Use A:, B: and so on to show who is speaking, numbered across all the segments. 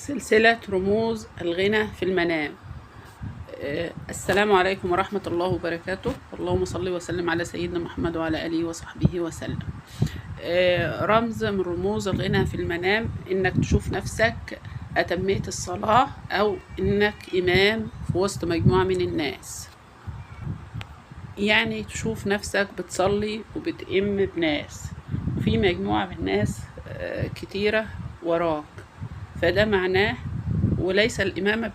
A: سلسلة رموز الغنى في المنام. السلام عليكم ورحمة الله وبركاته. اللهم صل وسلم على سيدنا محمد وعلى آله وصحبه وسلم. رمز من رموز الغنى في المنام إنك تشوف نفسك أتميت الصلاة أو إنك إمام في وسط مجموعة من الناس، يعني تشوف نفسك بتصلي وبتئم بناس وفي مجموعة من الناس كتيرة وراك، فده معناه وليس الإمامة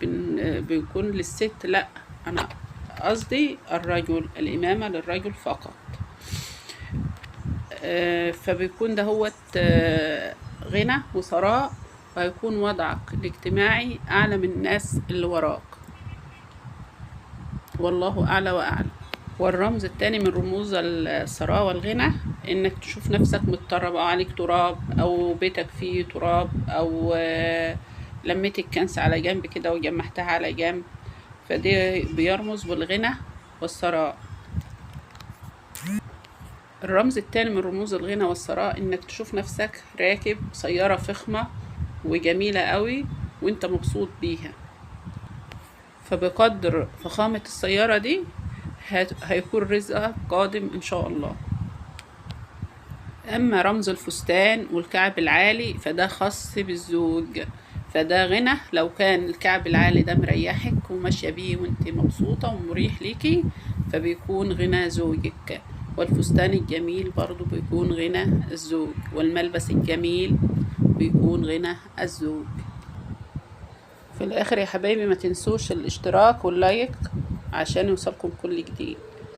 A: بيكون للست، لا أنا قصدي الرجل، الإمامة للرجل فقط. فبيكون ده هو غنى وثراء، وهيكون وضعك الاجتماعي أعلى من الناس اللي وراك، والله أعلى وأعلى. والرمز التاني من رموز الثراء والغنى إنك تشوف نفسك متطرب أو عليك تراب أو بيتك فيه تراب أو لميت الكنس على جنب كده وجمعتها على جنب، فده بيرمز بالغنى والثراء. الرمز التاني من رموز الغنى والثراء إنك تشوف نفسك راكب سيارة فخمة وجميلة قوي وانت مبسوط بيها، فبقدر فخامة السيارة دي هيكون رزقك قادم إن شاء الله. أما رمز الفستان والكعب العالي فده خاص بالزوج، فده غنى لو كان الكعب العالي ده مريحك وماشية بيه وانت مبسوطة ومريح ليكي، فبيكون غنى زوجك. والفستان الجميل برضو بيكون غنى الزوج، والملبس الجميل بيكون غنى الزوج. في الآخر يا حبايبي ما تنسوش الاشتراك واللايك عشان يوصلكم كل جديد.